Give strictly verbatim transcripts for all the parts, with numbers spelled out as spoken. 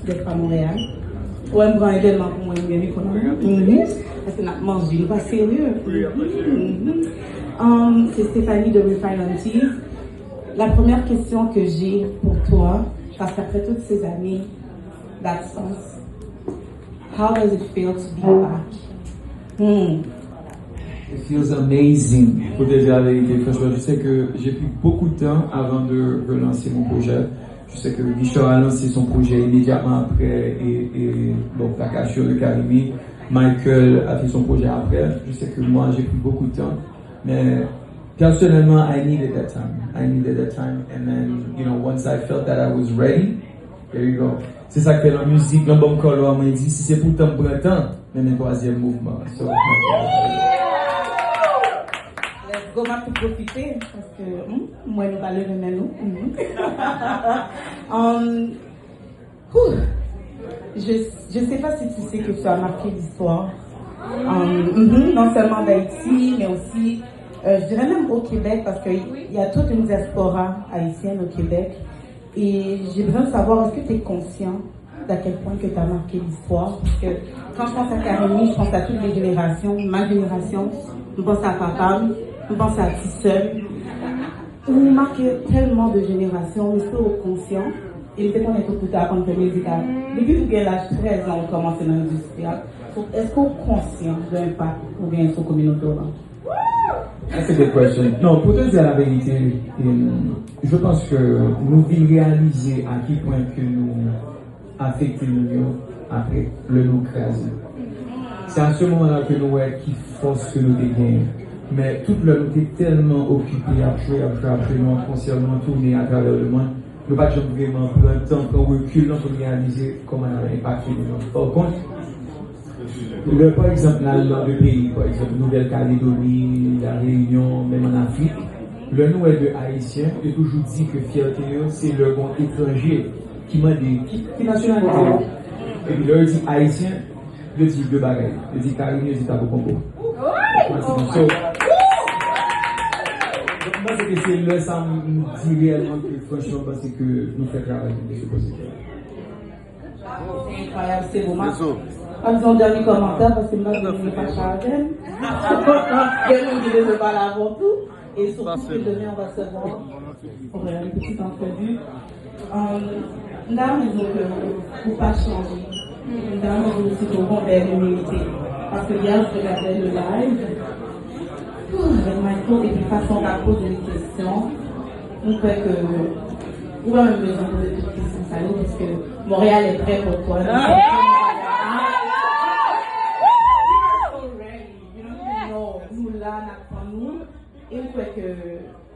Dèt pa Monreyal. Ou wè m pran entènman pou mwen, m gen mikwo nan men m. Mhm. Paske n ap manje, nou pa serye. Mhm, mhm. Um, c'est Stéphanie de Refine and Teas. La première question que j'ai pour toi, parce qu'après toutes ces années d'absence, how does it feel to be back? Hmm. It feels amazing. Pour te dire la vérité, franchement, je sais que j'ai pris beaucoup de temps avant de relancer mon projet. Je sais que Richard a lancé son projet immédiatement après et, et, bon, Paka Show de Carimi. Michael a fait son projet après. Je sais que moi, j'ai pris beaucoup de temps. Mais personnellement, I needed that time. I needed that time. And then, you know, once I felt that I was ready, there you go. Se sa k fè nan mizik, nan banm kòlò a, mwen di, si se pou tan m pran tan, men men twazyèm mouvman. So, let's go, m ap tou pwofite, paske, hmm, mwen nou pa leve men nou. Hmm. Um, whew. Je, je sais pas si tu sais que tu as marqué l'histoire. Um, mhm, non seulement d'Haïti, mais aussi, euh, je dirais même au Québec, parce qu'il y a toute une diaspora haïtienne au Québec. Et j'ai besoin de savoir, est-ce que tu es conscient d'à quel point que tu as marqué l'histoire? Parce que quand je pense à Carimi, je pense à toutes les générations, ma génération, je pense à papa, je pense à Ti Sè m. Ou make tèlman de jenerasyon, mesye, ou konsyan, e m te konnen tou pou ta aprann fè mizik la. Depi ou gen laj trèz an, ou kòmanse nan endistri a. So, èske ou konsyan de enpak ou genyen sou kominote w lan? That's a good question. Non, pou te di la verite, em, je pense que nou vin reyalize a ki pwen ke nou afekte moun yo apre lè nou kraze. Se a se moman la ke nou wè ki fòs ke nou te genyen. Men tout lè nou te tèlman okipe ap jwe, ap jwe, ap jwe, nou an konsè, nou an toune atravè lemonn, nou pa t janm vrèman pran tan, pran rekil nan pou n reyalize kòman n ap enpakte moun yo. Pa kont, lè, pa egzanp, n al nan de peyi, pa egzanp, Nouvèl Kaledoni, La Reyinyon, menm ann Afrik, lè nou wè de Ayisyen, yo toujou di ke fyète yo, se lè gon etranje ki mande, ki, ki nasyonalite ou? Epi lè yo di Ayisyen, yo di de bagay. Yo di Karimi, yo di Tawo Kongo. Otomatikman. So, donk, m panse ke se lè sa m, m di reyèlman ke, franchman, m panse ke nou fè travay nou te sipoze fè. Se enkwayab, se bon. M ap di yon dènye kòmantè, paske m pa vle moun fache avè m. Gen moun ki bezwen pale avè w tou. E surtout que demain, on va se voir pour une petite entrevue. Euh, m ta renmen di w ke ou pa chanje. M ta renmen di w osi ke w gon bèl imilite. Paske yè, m te gade le live. Avèk Michael, epi fason w t ap poze li kesyon, m kwè ke ou pa menm bezwen poze tout kesyon sa yo, paske Montréal est prêt pour toi. You know, nou la, n ap tann ou. E m kwè ke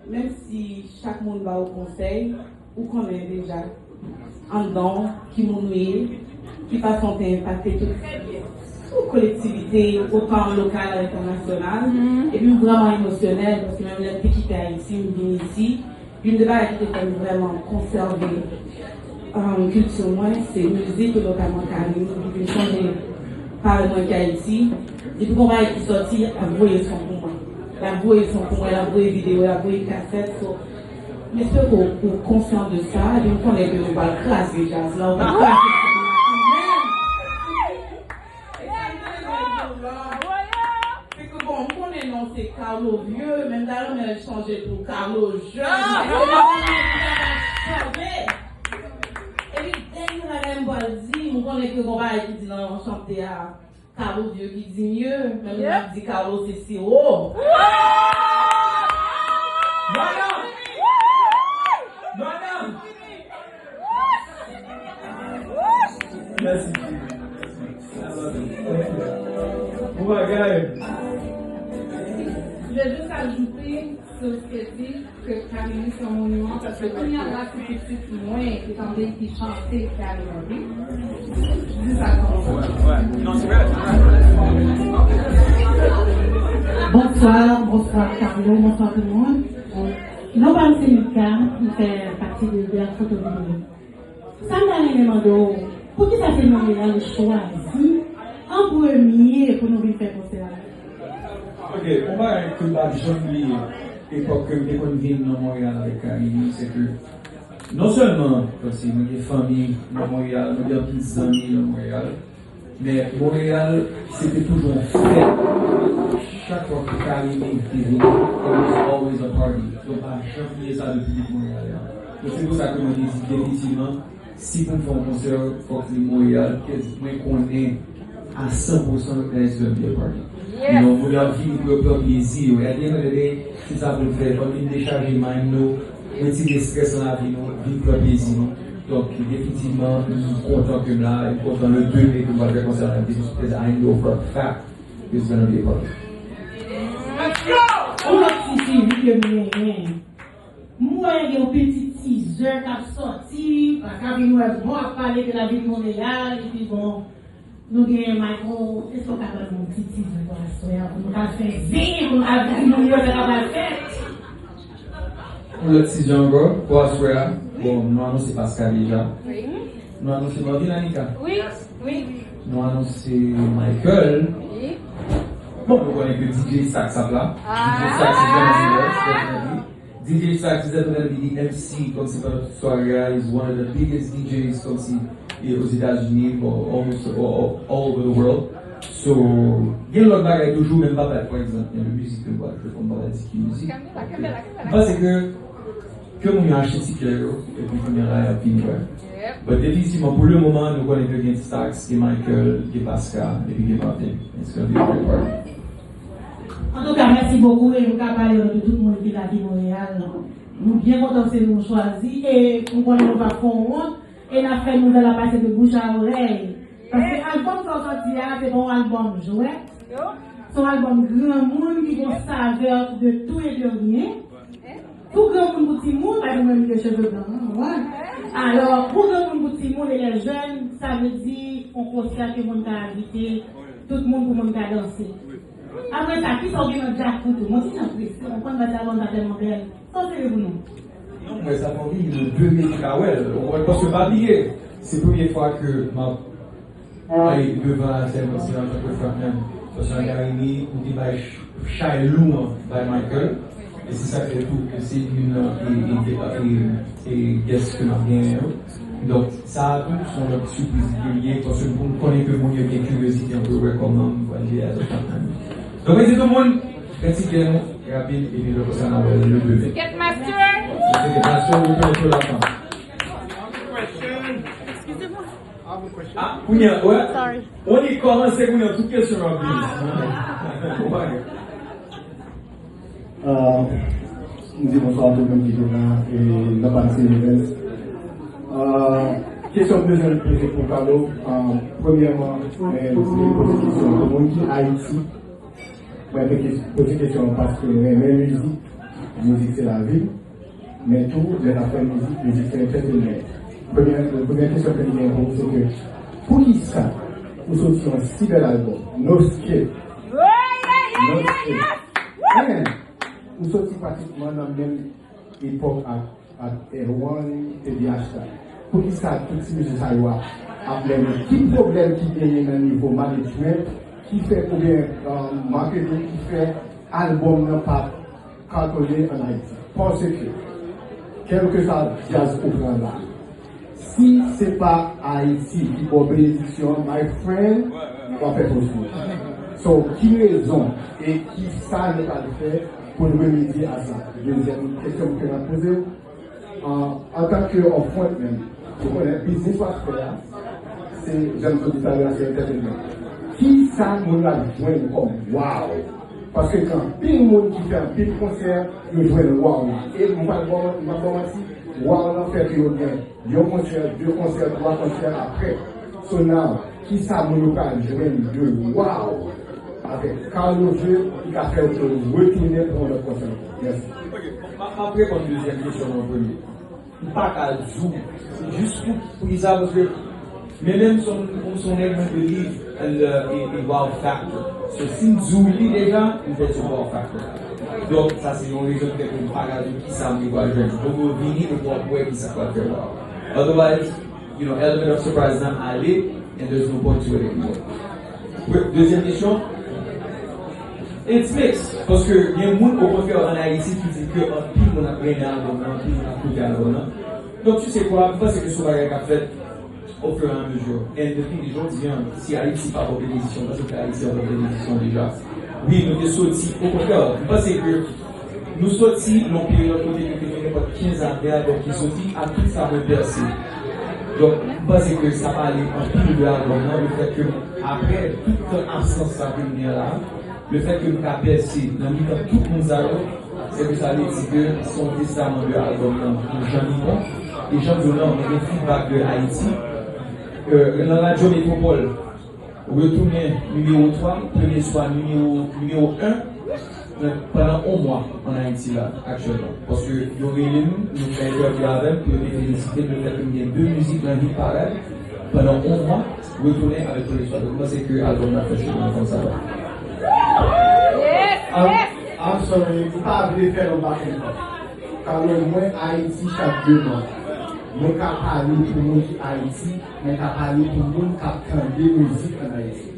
menm si chak moun ba w konsèy, ou konnen deja anndan w ki moun ou ye, ki fason w te enpakte tout, tout kolektivite, otan lokal a entènasyonal. Epi m vrèman emosyonèl, paske menm lè m te kite Ayiti, m vin isi, youn de bagay ki te fè m vrèman konsève, um, kilti mwen, se mizik, e notaman Karimi, ki vin chanje pale mwen ki Ayiti. Depi gon bagay ki sòti, l ap voye son pou mwen. L ap voye son pou mwen, l ap voye videyo, l ap voye kasèt. So, m espere ke w, ou konsyan de sa, epi m konnen ke nou pral kraze djaz la, ou pral kraze djaz la. Amen. E sa m te vle di w la, se ke, bon, m konnen non se Carlo Vieux, men m ta renmen l chanje pou Carlo Jeune. Paske m konnen li ap chanje. Epi dènye bagay m pral di, m konnen ke gon bagay ki di nan chante a, Carlo Vieux ki di mye, men m ap di Carlo se siwo. Madan! Madan! Mèsi. Bon bagay. Je veux juste ajouter sur ce que dit que Karimi se yon moniman, paske kounye a la se pitit mwen ki tande ki chante Karimi, wi. Di sa konsa. Bonswa, bonswa Carlo, bonswa tout moun. Non pa m se Mika, m fè pati de Black Photo Video. Sa m ta renmen mande w, poukisa se Montréal ou chwazi an premye pou nou vin fè konsè a? Ok, yon bagay ke m p ap janm bliye, epòk ke m te konn vin nan Montréal avèk Karimi, se ke Non sèlman, kòmsi mwen gen fanmi nan Monreyal, mwen gen anpil zanmi nan Monreyal, men Monreyal, se te toujou yon fèt. Chak fwa ke Carimi te vini, it was always a party. Donk, pa janm bliye sa de piblik Monreyalè an. Donk, se pou sa ke mwen te di definitivman, si pou m fè yon konsè, fòk li Monreyal, ke mwen konnen a san pou san that it's gonna be a party. You know, moun yo ap vini pou yo pran plezi yo. At the end of the day, se sa pou n fè. Fò n vin dechaje mind nou, retire strès nan lavi nou, vin pran plezi nou. Donk, definitivman, m kontan ke m la, m kontan le de me ke m pral fè konsè a la, because I know for a fact it's gonna be a party. Yon lòt ti sijè ke m renmen. M wè gen yon pitit teaser k ap sòti, paske apre nou wè bon ap pale de lavil Monreyal, epi bon, nou gen Michael, èske w ka ban nou yon ti teaser pou aswè a, pou nou ka fè zen, pou nou ka di moun yo sa k ap fèt? Yon lòt teaser ankò, pou aswè a. Bon, nou anonse Paska deja. Wi. Nou anonse Marvin, Anika. Wi, wi. Nou anonse Michael. Wi. Bon, nou konnen ke D J Stax ap la. Ah. D J Stax is gonna be there, definitely. D J Stax is definitely the M C, kòmsi pandan tout sware a, is one of the biggest D Js, kòmsi, e, Ozetazini, or almost, or, or all over the world. So, gen lòt bagay toujou, men m pa pral, pa egzanp, gen de mizik ke m pral jwe, fò m pa pral di ki mizik. M panse ke, ke moun yo achte tikè yo, epi kounye a la, y ap vini wè. But definitivman, pou le moman, nou konnen ke gen Stax, gen Michael, gen Paska, epi gen Martin. It's gonna be a great party. Antouka, mèsi bokou, e nou ka pale o non de tout moun ki la, ki Monreyal. Nou byen kontan se nou chwazi, e m konnen nou p ap fè wont, e n ap fè nouvèl la pase de bouch a orèy. Paske albòm sa w sòti a, se pa yon albòm jwèt. Se yon albòm granmoun ki gen savè de tou e de ryen. Pou granmoun, pou timoun, pa gen moun ki gen cheve blan, non, wè. Alò, pou granmoun, pou timoun e lè jèn, sa vle di yon konsè ke moun ka envite tout moun pou moun ka danse. Apre sa, kisa w gen nan djak ou tou? Mwen ti jan prese, w konprann, bagay sa, sa tèlman bèl. Sa w sere pou nou? Non, mwen sa fè anvi, nou dwe mete kawèl. Ou konprann? Paske pa bliye, se premye fwa ke m ap ale devan latè, mwen se antanke frontman. Paske an Karimi, ou te bay ch-, chay lou an bay Michael. E se sa k fè tou ke se youn nan, e, e, e, e, e guest ke m ap genyen yo. Donk, sa a tou, se yon lòt sipriz li ye, paske pou m konnen ke moun yo gen kiryozite an pou yo wè kòman m pral jwe as a frontman. Donk, mwen di tout moun, pran tikè nou, rapid, epi lè konsa n a wè le de me. Ticketmaster! Ticketmaster, ou pran pou la fanm. Ah, kounye a, wè. Sorry. On li kòmanse kounye a, tout kesyon yo ap vini. Ah, m di bonswa a tout moun ki te la, e nan pati Evens. Ah, kesyon m bezwen poze pou Carlo, ah, premyèman, eh, m vle poze kesyon pou moun ki Ayiti. Mwen te kes-, poze kesyon an paske m renmen mizik, mizik se lavi, men tou, lè n ap fè mizik, mizik se entertainment. Premyè, premyè kesyon ke m gen pou ou, se ke, poukisa ou soti yon si bèl albòm, No Skip? No Skip. Men, ou soti pratikman nan menm epòk ak ak Erwan, T V H la. Poukisa tout ti mesye sa yo a ap mennen? Ki pwoblèm ki genyen nan nivo management ki fè, oubyen, euh, marketing ki fè albòm nan pa katone an Ayiti? Paske, kèlkeswa djaz ou pran la, si se pa Ayiti ki ba w benediksyon, my friend, w ap fè fo sou. So, ki rezon e ki sa nou pral fè pou n remedye a sa? Dezyèm kesyon ke m ap poze w, An, antanke yon frontman, ou konnen biznis w ap fè a, se, jan m sot di talè a, se entertainment. Kisa moun yo ap jwenn kòm wow? Paske gen anpil moun ki fè anpil konsè, yo jwenn wow la. E m pa t ba w, m pa t ba w manti, wow lan fè ke yo gen yon konsè, de konsè, twa konsè apre. So now, kisa moun yo ka jwenn de wow avèk Carlo Jeu ki ka fè yo retounen pou yon lòt konsè ankò? Mèsi. Ok, m ap, m ap reponn dezyèm kesyon an premye. M pa ka di w, se jis pou, pou ki sa, paske mwen menm se yon, se yon nèg mwen believe in the, in, in wow factor. So, si m di w li deja, m fè di wow factor. Donk, sa se yon rezon ki fè ke m pa ka di w ki sa m pral jwenn. Fò mwen vini epi w ap wè ki sa k pral fè wow. Otherwise, you know, element of surprise nan ale, and there's no point to it anymore. Pre-, dezyèm kesyon, it's mixed. Paske gen moun, okontrè, an Ayiti ki di ke anpil moun ap renmen albòm nan, anpil moun ap koute albòm nan. Donk, tu sais quoi, m panse ke se yon bagay k ap fèt au fur et à mesure. And the thing is, jodi an, si Ayiti pa pran benedisyon, m panse ke Ayiti ap pran benedisyon deja. Wi, nou te soti, okontrè, m panse ke nou soti nan yon peryòd kote nou te gen nenpòt kenz albè, donk, ki soti ak tout sa mwen pèse. Donk, m panse ke sa pale anpil de albòm nan, le fèt ke, apre tout tan absans sa ke m gen la, le fèt ke m ka pèse nan mitan tout moun sa yo, se ke sa vle di ke se yon testaman de albòm nan, pou jan li bon. E jan m di w la, mwen gen feedback de Ayiti. Euh, nan Radyo Metropole, retounen nimewo twa, premye swa nimewo, nimewo en, men pandan yon mwa ann Ayiti la, aktyèlman. Paske yo rele m, yo fè entèvyou avè m, pou yo te felisite m le fèt ke m gen de mizik nan hit parade. Pandan yon mwa, retounen avèk Premye Swa. Donk, mwen panse ke albòm nan fè chemen l konsa. Yes, yes. I'm sorry, m pa vle fè nou back and forth. Carlo, mwen Ayiti chak de mwa. Mwen ka pale pou moun ki Ayiti, mwen ka pale pou moun k ap tande mizik ann Ayiti.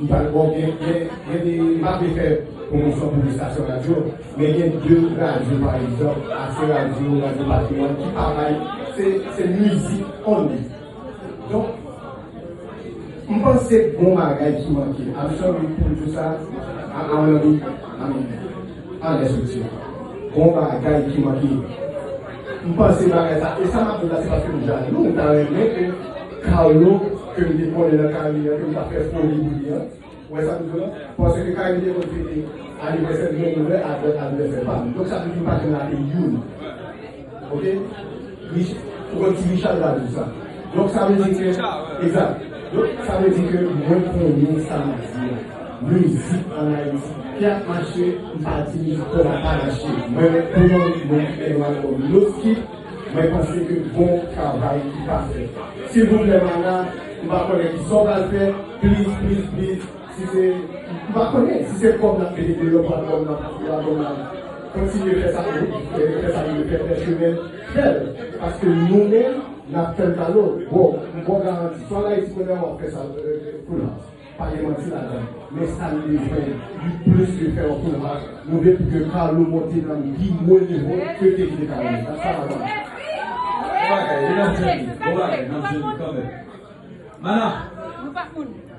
M pa, bon, gen, gen, gen de, m pa vle fè pwomosyon pou estasyon radyo, men gen de radyo, pa egzanp, Ase Radyo, Radyo Patrimwàn, ki pa bay, se, se mizik only. Donk, m panse gon bagay ki manke. I'm sorry pou m di w sa. I, I wanna be, I mean, honest with you. Gon bagay ki manke. M panse bagay sa, e sa m ap di w la, se paske m jalou, m ta renmen ke Carlo, ke m te konnen nan kari an, ke m ta fè foli pou li an. Ou wè sa m di w la? Paske Carlo te konn fete anivèsè Grenn Ouvè avèk anivèsè pa m. Donk sa vle di m pa janm rate youn. Oke? Rich-, ou konn ti Richard la di sa. Donk sa vle di ke, egzak. Donk sa vle di ke mwen konnen sa m ap di a. Mizik ann Ayiti ki ap mache, m pa di mizik kò m ap pa mache. Mwen menm pou mwen, mwen ki fè yon albòm No Skip, mwen panse ke gon travay ki pa fèt. Silvouplè, Mana, m pa konnen kisa w pral fè, please, please, please, si se, m pa konnen, si se kòb n ap mete deyò pou albòm nan, pou albòm nan, kontinye fè sa, fè, fè sa nou fè, fè chemen, fè l. Paske nou menm, n ap fè l Carlo. Bon, m ba w garanti, swa ann Ayiti kounye a w ap fè sa, euh, Full House. Pa gen manti ladan. Men sa n bezwen, li plis ke fè yon Full House. Nou vle pou ke Carlo monte nan pi wo nivo ke te kite Carlo. Sa, sa pa bon. Bon bagay, e n ap jwenn li. Bon bagay, n ap jwenn li kanmenm. Mana. Nou pa moun.